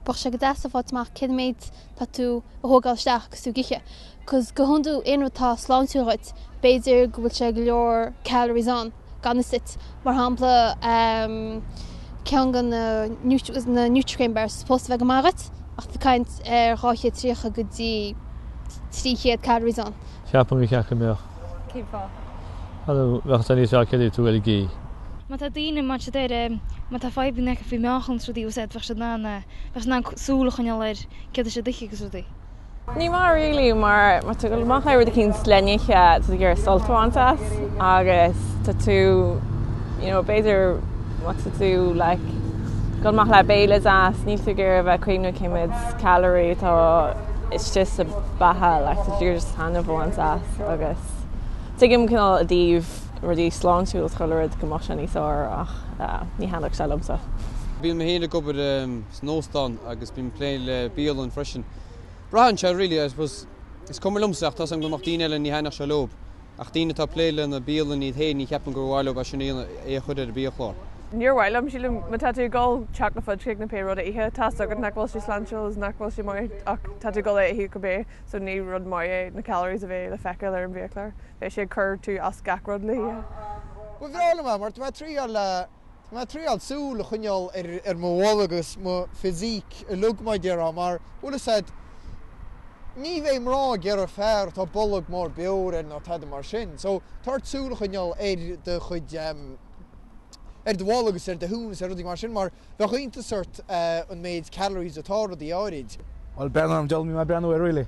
Bheadh sé go deas a fháilt amach cén méid tá tú a thógáil isteach agus tú ag ithe. Cos go hiondúil aon rud atá sláintiúil dhuit, b'fhéidir go bhfuil sé go leor calories ann, gan fhios duit. Mar shampla, ceann de na na Nutri-Grain bars supposed a bheith go maith dhuit ach tá caint ar 230 go dtí 300 calories ann. Ceapaim gur cheart go mbeadh. Cén fáth? Bheadh sé níos fearr céard é tú ar an gcaoi. Má tá daoine, má tá siad ar, má tá fadhbanna acu faoi mheáchan is rudaí, bheadh siad in ann, bheadh siad in ann súil a choinneáil ar céard atá siad ag ithe agus rudaí. Ní maith really mar má tá tú ag dul amach le rud eicínt le n-ithe tá tú ag iarraidh sult a bhaint as agus tá tú you know b'fhéidir má tá tú like ag dul amach le béile deas níl tú ag iarraidh a bheith ag cuimhneamh cé mhéad calorie atá istigh sa beatha like tá tú ag iarraidh just taitneamh a bhaint as agus tuigim cineál i dtaobh rudaí sláintiúil is chuile rud go mbeadh sé níos fearr ach ní thaitneodh sé liomsa. Bíonn mé féin ag obair san óstán agus bím ag plé le bialann freisin. Braitheann sé really, I suppose, is cuma liomsa ach tá 's agam go mbeadh daoine eile ní thaitneodh sé leob. Ach daoine atá ag plé le na bialanna iad féin ní cheapaim gur mhaith leob é sin a dhéanamh, é a chur ar an biachlár. Níor mhaith liom, sílim, má tá tú ag dul chocolate fudge cake nó pé rud a ithe, tá 's agat nach bhfuil sé sláintiúil is nach bhfuil sé maith ach tá tú ag dul é a ithe cibé so ní rud maith é na calories a bheith le feiceáil ar an bhiachlár. Beidh sé ag cur tú as gach rud le hithe. Ba bhreá liom é mar tá mé ag triáil tá mé ag triáil súil a choinneáil ar ar mo bholg agus mo physique uilig mar a déarfá mar bhfuil fhios a'd ní bheidh mná ag iarraidh fear atá bolg mór beoir air ná tada mar sin so tá ort súil a choinneáil ar do chuid ar do bholg agus ar do thún is ar rudaí mar sin mar bheadh iontas ort an méid calories atá i rudaí áirid. Bhuel, breathnú orm, dealbh, níl mé ag breathnú air really.